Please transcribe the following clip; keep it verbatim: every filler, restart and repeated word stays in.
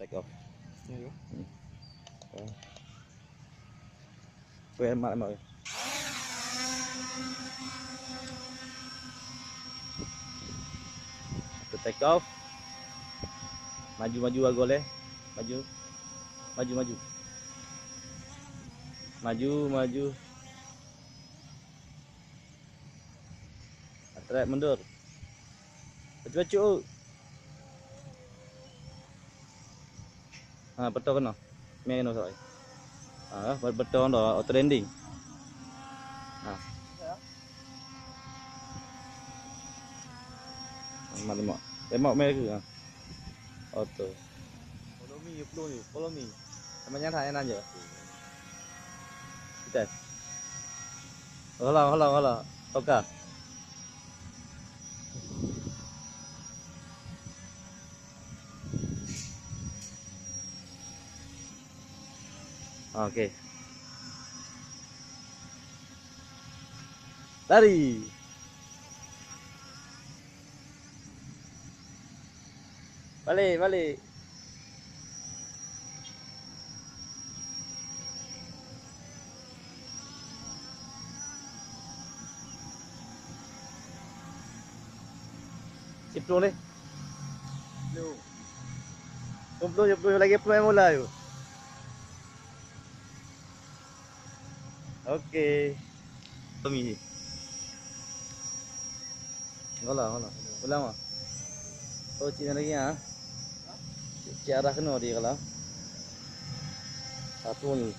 Take off. Ni tu. Hmm. Oh. Weh, mak, mak. Tu take off. Maju, maju, agol, eh. Maju. Maju, maju. Maju, maju. Trek mundur. Bacut-bacut. Ha, beutôi keunoe. Mé keunoe, sorry. Ha, be-, beutôi dah, auto landing. Ha. Mak, mak. Tembak mé ke? Ha. Auto. Follow me, you follow me, follow me. Sama nyang hai nan je. Kita. Hola, hola, hola. Toka. Oke. Lari. Balik, balik. Siplôh lé. Siplôh, siplôh lagi pemain bola tu. Oke. Tommy. Ngolah, ngolah. Ulang, ah. Oh, cik lagi, ah. Cik, cik arah kena dia kalau. Satu ni.